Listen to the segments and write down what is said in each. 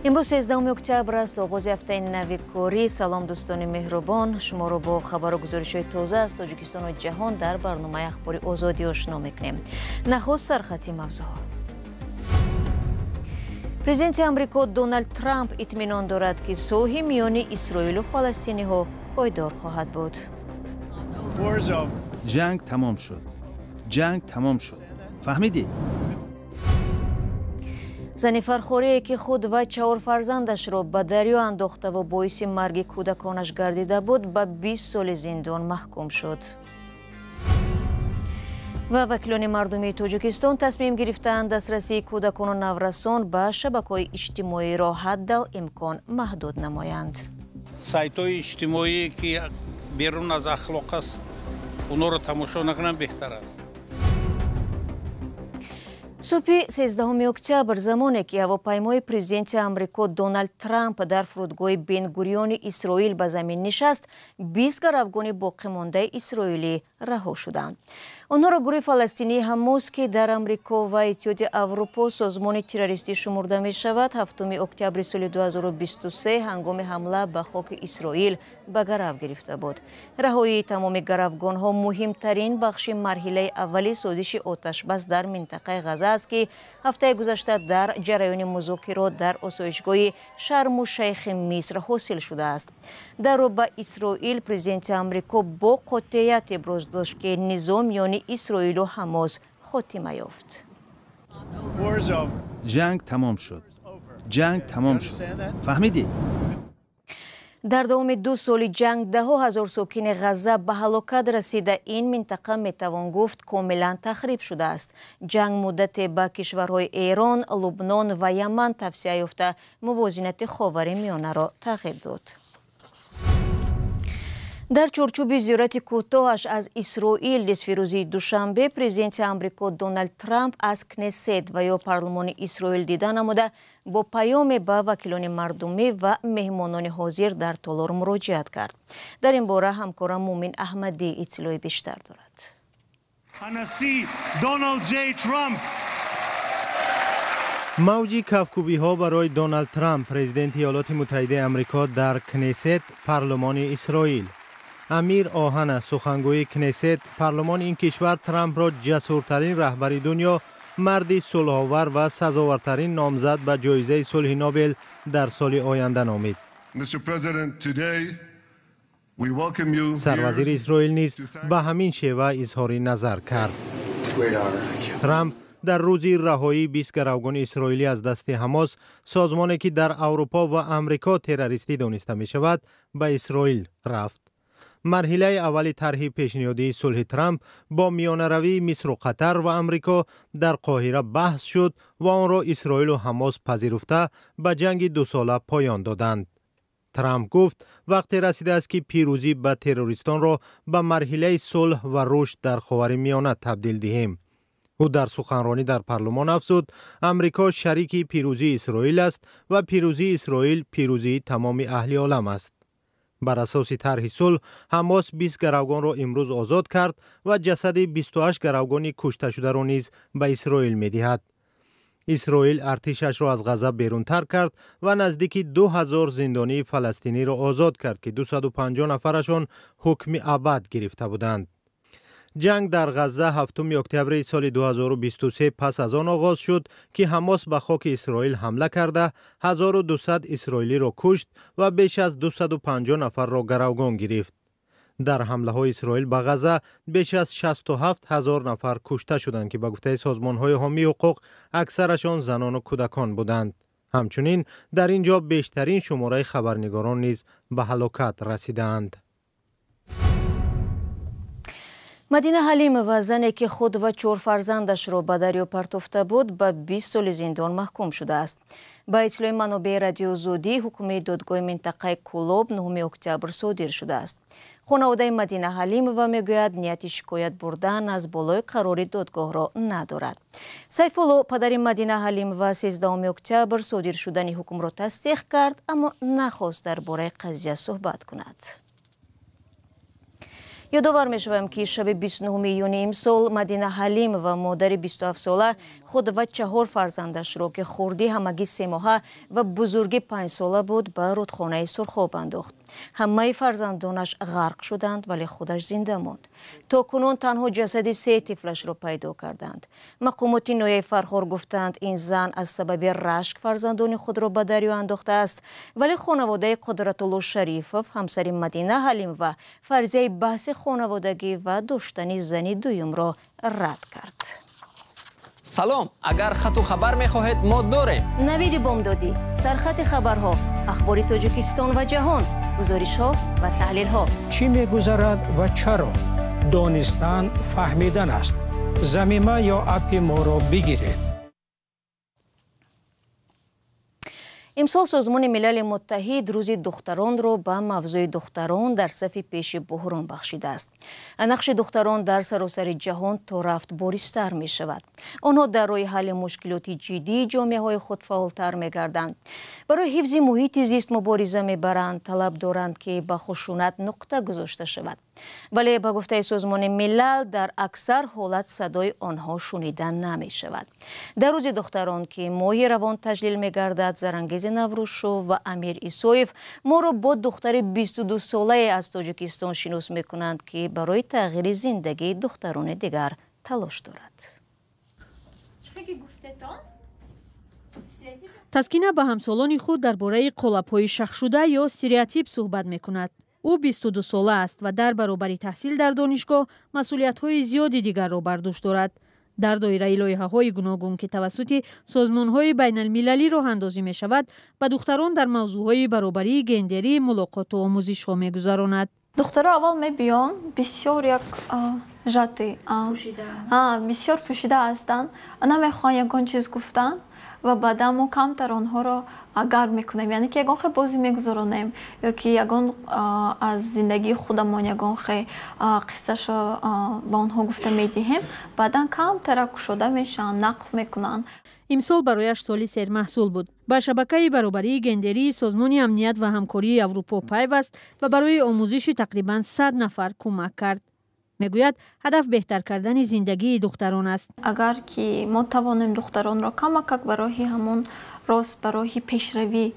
Имрӯз 13 октябр аст, оғози ҳафтаи нави корӣ. Салом, дӯстони меҳрубон. Шуморо бо хабару гузоришҳои тоза аз Тоҷикистону ҷаҳон дар барномаи Ахбори Озодӣ ошно мекунем. Нахуст сархати мавзӯъҳо. Президенти Амрико Доналд Трамп итминон дорад, ки сулҳи миёни Исроилу фаластиниҳо пойдор хоҳад буд. Ҷанг тамом шуд. Ҷанг тамом шуд. Фаҳмидӣ? Зани фархорие, ки худ ва чаҳор фарзандашро ба дарё андохтаву боиси марги кӯдаконаш гардида буд, ба 20 соли зиндон маҳкум шуд. Ва вакилони мардумии Тоҷикистон тасмим гирифтаанд дастрасии кӯдакону наврасон ба шабакаҳои иҷтимоиро ҳаддал имкон маҳдуд намоянд. Сайтҳои иҷтимоие, ки берун аз ахлоқ аст, онҳоро тамошо накунанд беҳтар аст. Субҳи 13 октябр, замоне ки ҳавопаймои президенти Амрико Доналд Трамп дар фурудгоҳи Бенгуриони Исроил ба замин нишаст, 20 гаравгони боқимондаи исроилӣ раҳо шуданд. Онҳоро гурӯҳи фаластинии Ҳамос, ки дар Амрико ва Иттиҳоди Аврупо созмони террористӣ шумурда мешавад, 7 октябри соли 2023 ҳангоми ҳамла ба хоки Исроил ба гарав гирифта буд. Раҳоии тамоми гаравгонҳо муҳимтарин бахши марҳилаи аввали созиши оташбас дар минтақаи Ғаза аст, ки ҳафтаи гузашта дар ҷараёни музокирот дар осоишгоҳи Шарму Шайхи Миср ҳосил шудааст. Дар рӯ ба Исроил президенти Амрико бо қотеият иброз дошт, ки низоъ миёни Исроилу Ҳамос хотима ёфт. Ҷанг тамом шуд. Ҷанг тамом шуд. Фаҳмидӣ? Дар давоми 2 соли ҷанг даҳо ҳазор сокини Ғазза ба ҳалокат расида, ин минтақа, метавон гуфт, комилан тахриб шудааст. Ҷанг муддате ба кишварҳои Эрон, Лубнон ва Яман тавсеа ёфта, мувозинати Ховари Миёнаро тағйир дод. Дар чорчӯби зиёрати кӯтоҳаш аз Исроил нисфирӯзии душанбе президенти Амрико Доналд Трамп аз Кнесет ва ё парлумони Исроил дида намуда, бо паёме ба вакилони мардумӣ ва меҳмонони ҳозир дар толор муроҷиат кард. Дар ин бора ҳамкорам Муъмин Аҳмадӣ иттилои бештар дорад. Donald J. Trump. Мавҷи кафкӯбиҳо барои Доналд Трамп, президенти Иёлоти Муттаҳидаи Амрико, дар Кнесет, парлумони Исроил. Амир Оҳана, сухангӯи Кнесет, парлумони ин кишвар, Трампро ҷасуртарин раҳбари дунё, марди сулҳовар ва сазовартарин номзад ба ҷоизаи сулҳи Нобел дар соли оянда номид. Сарвазири Исроил низ ба ҳамин шева изҳори назар кард. Трамп дар рӯзи раҳоии 20 гаравгони исроилӣ аз дасти Ҳамос, созмоне ки дар Аврупо ва Амрико террористӣ дониста мешавад, ба Исроил рафт. Марҳилаи аввали тарҳи пешниҳодии сулҳи Трамп бо миёнаравии Мисру Қатар ва Амрико дар Қоҳира баҳс шуд ва онро Исроилу Ҳамос пазируфта, ба ҷанги дусола поён доданд. Трамп гуфт, вақте расидааст, ки пирӯзӣ ба террористонро ба марҳилаи сулҳ ва рушд дар Ховари Миёна табдил диҳем. Ӯ дар суханронӣ дар парлумон афзуд, Амрико шарики пирӯзии Исроил аст ва пирӯзии Исроил пирӯзии тамоми аҳли олам аст. Бар асоси тарҳи сулҳ, Ҳамос 20 гаравгонро имрӯз озод кард ва ҷасади 28 гаравгони кушташударо низ ба Исроил медиҳад. Исроил артишашро аз Ғаза берунтар кард ва наздики 2000 зиндонии фаластиниро озод кард, ки 250 нафарашон ҳукми абад гирифта буданд. Ҷанг дар Ғазза 7 октябри соли 2023 пас аз он оғоз шуд, ки Ҳамос ба хоки Исроил ҳамла карда, 1200 исроилиро кушт ва беш аз 250 нафарро гаравгон гирифт. Дар ҳамлаҳои Исроил ба Ғаза беш аз 67 ҳазор нафар кушта шуданд, ки ба гуфтаи созмонҳои ҳомии ҳуқуқ, аксарашон занону кӯдакон буданд. Ҳамчунин дар ин ҷо бештарин шумораи хабарнигорон низ ба ҳалокат расидаанд. Мадина Ҳалимова, зане ки худ ва чор фарзандашро ба дарё партофта буд, ба 20 соли зиндон маҳкум шудааст. Ба иттилои манобеи Радиоозодӣ, ҳукми додгоҳи минтақаи Кӯлоб 9 октябр содир шудааст. Хонаводаи Мадина Ҳалимова мегӯяд, нияти шикоят бурдан аз болои қарори додгоҳро надорад. Сайфулло, падари Мадина Ҳалимова, 13 октябр содир шудани ҳукмро тасдиқ кард, аммо нахост дар бораи қазия суҳбат кунад. Ёдовар мешавам, ки шаби 29 июни имсол Мадина Ҳалимова, модари 27сола, худ ва 4 фарзандашро, ки хурдӣ ҳамагӣ 3 моҳа ва бузургӣ 5 сола буд, ба рудхонаи Сурхоб андохт. Ҳамаи фарзандонаш ғарқ шуданд, вале худаш зинда монд. То кунун танҳо ҷасади 3 тифлашро пайдо карданд. Мақомоти ноҳияи Фархор гуфтанд, ин зан аз сабаби рашк фарзандони худро ба дарё андохтааст, вале хонаводаи Қудратулло Шарифов, ҳамсари Мадина Ҳалимова, фарзияи баҳси хонаводагӣ ва доштани зани дуюмро рад кард. Салом, агар хату хабар мехоҳед, мо дорем. Навиди бомдодӣ, сархати хабарҳо, ахбори Тоҷикистон ва ҷаҳон, гузоришҳо ва таҳлилҳо. Чӣ мегузарад ва чаро? Донистан фаҳмидан аст. Замима ё апи моро бигиред. Имсол Созмони Милали Муттаҳид рӯзи духтаронро ба мавзӯи духтарон дар сафи пеши буҳрон бахшидааст. Нақши духтарон дар саросари ҷаҳон то рафт боризтар мешавад. Онҳо дар роҳи ҳалли мушкилоти ҷиддии ҷомеаҳои худ фаъолтар мегарданд. Барои ҳифзи муҳити зист мубориза мебаранд, талаб доранд, ки ба хушунат нуқта гузошта шавад. Вале ба гуфтаи Созмони Милал, дар аксар ҳолат садои онҳо шунида намешавад. Дар рӯзи духтарон, ки моҳи равон таҷлил мегардад, Зарангези Наврӯзшов ва Амир Исоев моро бо духтари 22-солае аз Тоҷикистон шинос мекунанд, ки барои тағйири зиндагии духтарони дигар талош дорад. Таскина ба ҳамсолони худ дар бораи қолабҳои шахшуда ё стереотип суҳбат мекунад. Ӯ 22сола аст ва дар баробари таҳсил дар донишгоҳ масъулиятҳои зиёди дигарро бар дӯш дорад. Дар доираи лоиҳаҳои гуногун, ки тавассути созмонҳои байналмилалӣ роҳандозӣ мешавад, ба духтарон дар мавзӯъҳои баробарии гендерӣ мулоқоту омӯзишҳо мегузаронад. Духтаро аввал мебиён, бисёр як жати, бисёр пӯшида ҳастанд, намехоҳанд ягон чиз гуфтан ва баъдан мо камтар онҳоро гарм мекунем, яъне ки ягон хел бозӣ мегузаронем ё ки ягон аз зиндагии худамон ягон хел қиссашо ба онҳо гуфта медиҳем, баъдан камтара кушода мешаванд, нақл мекунанд. Имсол барояш соли сермаҳсул буд. Ба шабакаи баробарии гендерии Созмони амният ва ҳамкории Аврупо пайваст ва барои омӯзиши тақрибан 100 нафар кӯмак кард. Мегӯяд, ҳадаф беҳтар кардани зиндагии духтарон аст. Агар ки мо тавонем духтаронро камакак ба роҳи ҳамон рост, ба роҳи пешравӣ,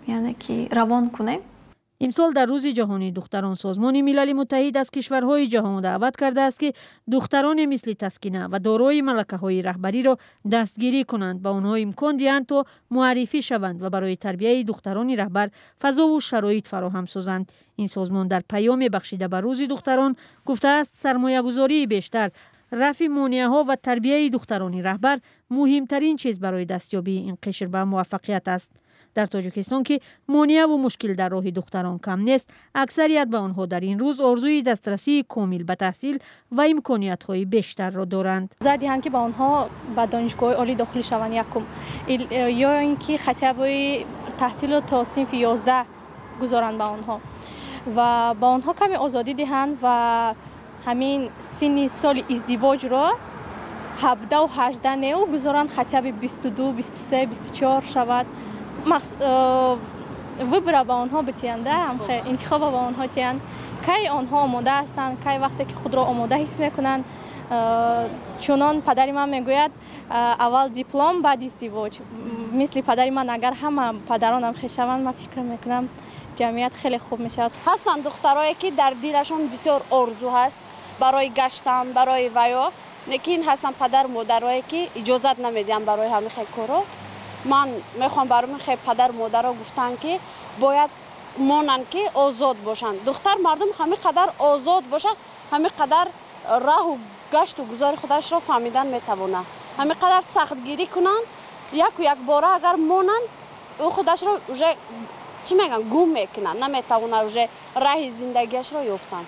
яъне ки равон кунем. Имсол дар рӯзи ҷаҳонии духтарон Созмони Милали Муттаҳид аз кишварҳои ҷаҳон даъват кардааст, ки духтароне мисли Таскина ва дорои малакаҳои раҳбариро дастгирӣ кунанд, ба онҳо имкон диҳанд то муаррифӣ шаванд ва барои тарбияи духтарони раҳбар фазову шароит фароҳам созанд. Ин созмон дар паёме бахшида ба рӯзи духтарон гуфтааст, сармоягузории бештар, рафъи монеаҳо ва тарбияи духтарони раҳбар муҳимтарин чиз барои дастёбии ин қишр ба муваффақият аст. Дар Тоҷикистон, ки монеаву мушкил дар роҳи духтарон кам нест, аксарият ба онҳо дар ин рӯз орзуи дастрасии комил ба таҳсил ва имкониятҳои бештарро доранд. Диҳанд, ки ба онҳо ба донишгоҳҳои олӣ дохил шаванд якум, ё ин ки хатиабои таҳсилро то синфи 11 гузоранд ба онҳо ва ба онҳо каме озодӣ диҳанд ва ҳамин синни соли издивоҷро 17 18 неу гузоранд, хатиаби 22 23 24 шавад. Выбора ба онҳо битиҳанд, интихоба ба онҳо тиҳанд, кай онҳо омода ҳастанд, кай вақте ки худро омода ҳис мекунанд. Чунон падари ман мегӯяд, аввал диплом, баъд издивоҷ. Мисли падари ман агар ҳама падаронам хешаванд, ман фикр мекунам ҷамъият хеле хуб мешавад. Ҳастанд духтарое, ки дар дилашон бисёр орзу ҳаст барои гаштан, барои ваё, лекин ҳастанд падару модарое, ки иҷозат намедиҳанд барои ҳамин хел корро. Ман мехоҳам барои хел падару модаро гуфтан, ки бояд монанд, ки озод бошанд. Духтар мардум ҳамин қадар озод бошад, ҳамин қадар раҳу гашту гузори худашро фаҳмидан метавонад. Ҳамин қадар сахтгирӣ кунанд, яку якбора агар монанд, ӯ худашро уже чӣ мегӯянд, гум мекунад, наметавонад уже раҳи зиндагиашро ёфтан.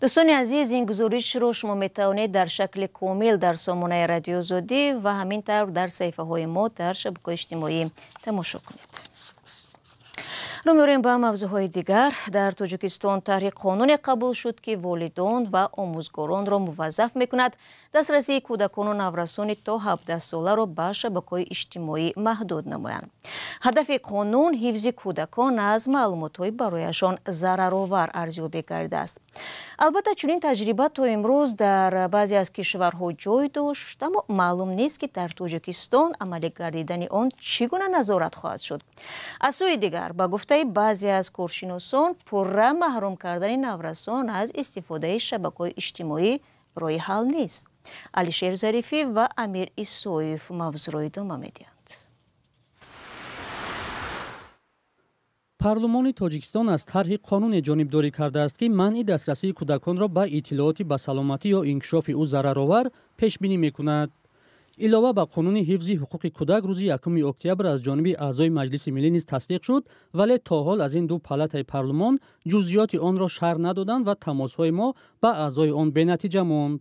Дӯстони азиз, ин гузоришро шумо метавонед дар шакли комил дар сомонаи Радиои Озодӣ ва ҳамин тавр дар саҳифаҳои мо дар шабакаҳои иҷтимоӣ тамошо кунед. Рӯ меорем ба мавзӯъҳои дигар. Дар Тоҷикистон тарҳи қонуне қабул шуд, ки волидон ва омӯзгоронро муваззаф мекунад дастрасии кӯдакону наврасони то 17 соларо ба шабакаҳои иҷтимоӣ маҳдуд намоянд. Ҳадафи қонун ҳифзи кӯдакон аз маълумотҳои барояшон зараровар арзёбӣ гардааст. Албатта, чунин таҷриба то имрӯз дар баъзе аз кишварҳо ҷой дошт, аммо маълум нест, ки дар Тоҷикистон амалӣ гардидани он чӣ гуна назорат хоҳад шуд. Аз сӯи дигар, ба гуфтаи баъзе аз коршиносон, пурра маҳрум кардани наврасон аз истифодаи шабакаҳои иҷтимоӣ роҳи ҳал нест. Алишер Зарифӣ ва Амир Исоев мавзӯъро идома медиҳанд. Парлумони Тоҷикистон аз тарҳи қонуне ҷонибдорӣ кардааст, ки манъи дастрасии кӯдаконро ба иттилооти ба саломатӣ ё инкишофи ӯ зараровар пешбинӣ мекунад. Илова ба қонуни ҳифзи ҳуқуқи кӯдак рӯзи 1 октябр аз ҷониби аъзои Маҷлиси Миллӣ низ тасдиқ шуд, вале то ҳол аз ин ду палатаи парлумон ҷузъиёти онро шарҳ надоданд ва тамосҳои мо ба аъзои он бенатиҷа монд.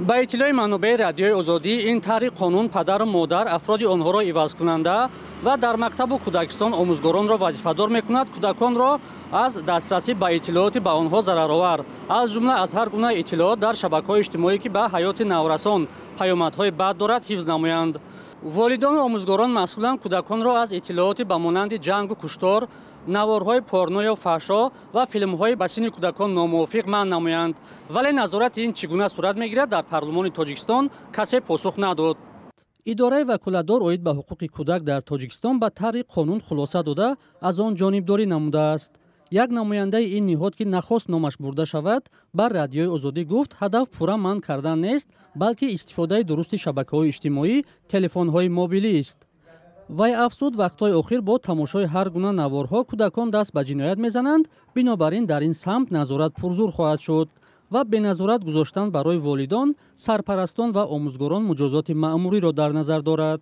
Ба иттилои манобеи Радиои Озодӣ, ин тарҳи қонун падару модар, афроди онҳоро ивазкунанда ва дар мактабу кӯдакистон омӯзгоронро вазифадор мекунад кӯдаконро аз дастрасӣ ба иттилооти ба онҳо зараровар, аз ҷумла аз ҳар гуна иттилоот дар шабакаҳои иҷтимоӣ, ки ба ҳаёти наврасон паёмадҳои бад дорад, ҳифз намоянд. Волидону омӯзгорон масъуланд кӯдаконро аз иттилооти ба монанди ҷангу куштор, наворҳои порно ё фаҳшо ва филмҳои ба синни кӯдакон номувофиқ манъ намоянд. Вале назорати ин чӣ гуна сурат мегирад, дар парлумони Тоҷикистон касе посух надод. Идораи ваколатдор оид ба ҳуқуқи кӯдак дар Тоҷикистон ба тарҳи қонун хулоса дода, аз он ҷонибдорӣ намудааст. Як намояндаи ин ниҳод, ки нахост номаш бурда шавад, ба Радиои Озодӣ гуфт, ҳадаф пурра манъ кардан нест, балки истифодаи дурусти шабакаҳои иҷтимоӣ, телефонҳои мобилист. Вай афзуд, вақтҳои охир бо тамошои ҳар гуна наворҳо кӯдакон даст ба ҷиноят мезананд, бинобар ин дар ин самт назорат пурзур хоҳад шуд ва беназорат гузоштан барои волидон, сарпарастон ва омӯзгорон муҷозоти маъмуриро дар назар дорад.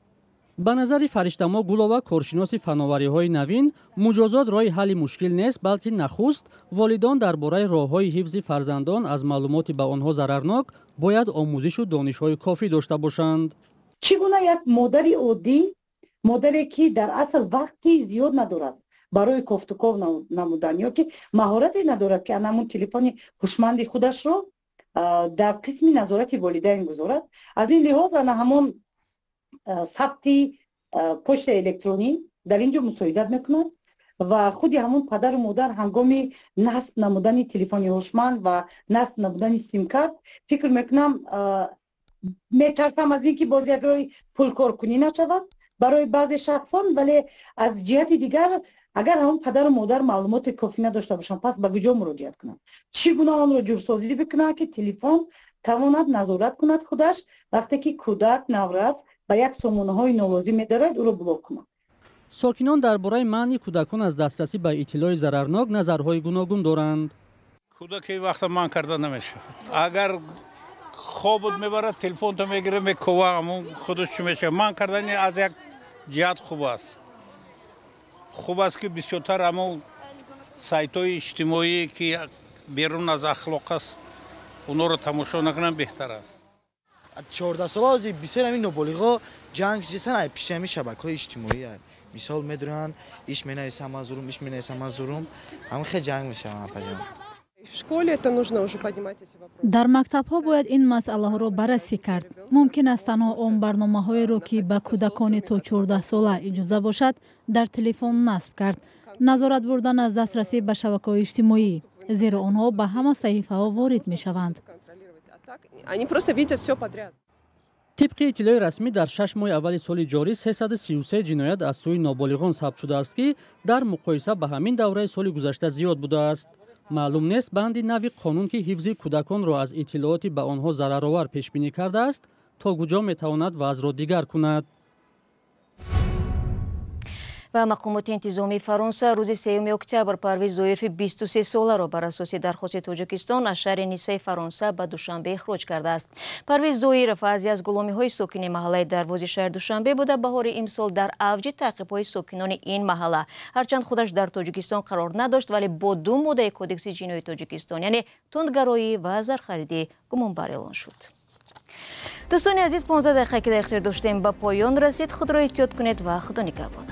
Ба назари Фариштамо Гулова, коршиноси фановариҳои навин, муҷозот роҳи ҳалли мушкил нест, балки нахуст волидон дар бораи роҳҳои ҳифзи фарзандон аз маълумоти ба онҳо зарарнок бояд омӯзишу донишҳои кофӣ дошта бошанд. Чӣ гуна як модари оддӣ, модаре ки дар асл вақти зиёд надорад барои кофтуков намудан ё ки маҳорате надорад, ки анамун телефони ҳушманди худашро дар қисми назорати волидайн гузорад, аз ин лиҳоз ана ҳамон сабти почтаи электронӣ дар ин ҷо мусоидат мекунад ва худи ҳамон падару модар ҳангоми насб намудани телефони ҳушманд ва насб намудани симкарт, фикр мекунам, метарсам аз ин ки боз як роҳи пулкоркунӣ нашавад барои баъзе шахсон, вале аз ҷиҳати дигар агар ҳамон падару модар маълумоти кофӣ надошта бошанд, пас ба куҷо муроҷиат кунанд? Чӣ гуна онро ҷурсозӣ бикунанд, ки телефон тавонад назорат кунад худаш вақте ки кӯдак наврас ба як сомонаҳои нолозим медорад, ӯро блок кунад? Сокинон дар бораи манъи кӯдакон аз дастрасӣ ба иттилои зарарнок назарҳои гуногун доранд. Кӯдаки вақта манъ карда намешавад. Агар хобот мебарад, телефонто мегирад, мекова, ҳамон худаш чӣ мешавад. Манъ кардани аз як ҷиҳат хуб аст. Хуб аст, ки бисёртар ҳамон сайтҳои иҷтимоӣ, ки берун аз ахлоқ аст, онҳоро тамошо накунанд беҳтар аст. 14 сола ҳозир бисёр ҳамин ноболиғо ҷанг ҷисан ай пишти ҳамин шабакаҳои иҷтимоӣ. Мисол медуранд, иш менависам аз зурум, иш менависам аз зурум, ҳамин хел ҷанг мешаванд апаҷон. Дар мактабҳо бояд ин масъалаҳоро баррасӣ кард. Мумкин аст танҳо он барномаҳоеро, ки ба кӯдакони то 14 сола иҷоза бошад, дар телефон насб кард. Назорат бурдан аз дастрасӣ ба шабакаҳои иҷтимоӣ, зеро онҳо ба ҳама саҳифаҳо ворид мешаванд. Тибқи иттилои расмӣ, дар 6 моҳи аввали соли ҷорӣ 333 ҷиноят аз сӯи ноболиғон сабт шудааст, ки дар муқоиса ба ҳамин давраи соли гузашта зиёд будааст. Маълум нест банди нави қонун, ки ҳифзи кӯдаконро аз иттилооти ба онҳо зараровар пешбинӣ кардааст, то куҷо метавонад вазъро дигар кунад. Ва мақомоти интизомии Фаронса рӯзи 3 октябр Парвиз Зоирови 23 соларо бар асоси дархости Тоҷикистон аз шаҳри Ниццаи Фаронса ба Душанбе ихроҷ кардааст. Парвиз Зоиров аъзе аз гуломиҳои сокини маҳаллаи Дарвози шаҳри Душанбе буда, баҳори имсол дар авҷи таъқибҳои сокинони ин маҳалла, ҳарчанд худаш дар Тоҷикистон қарор надошт, вале бо ду моддаи Кодекси ҷиноии Тоҷикистон, яъне тундгароӣ ва зархаридӣ, гумонбар эълон шуд. Дӯстони азиз, 15 дақиқа, ки дар ихтиёр доштем, ба поён расид. Худро эҳтиёт кунед ва Худо нигаҳбонат.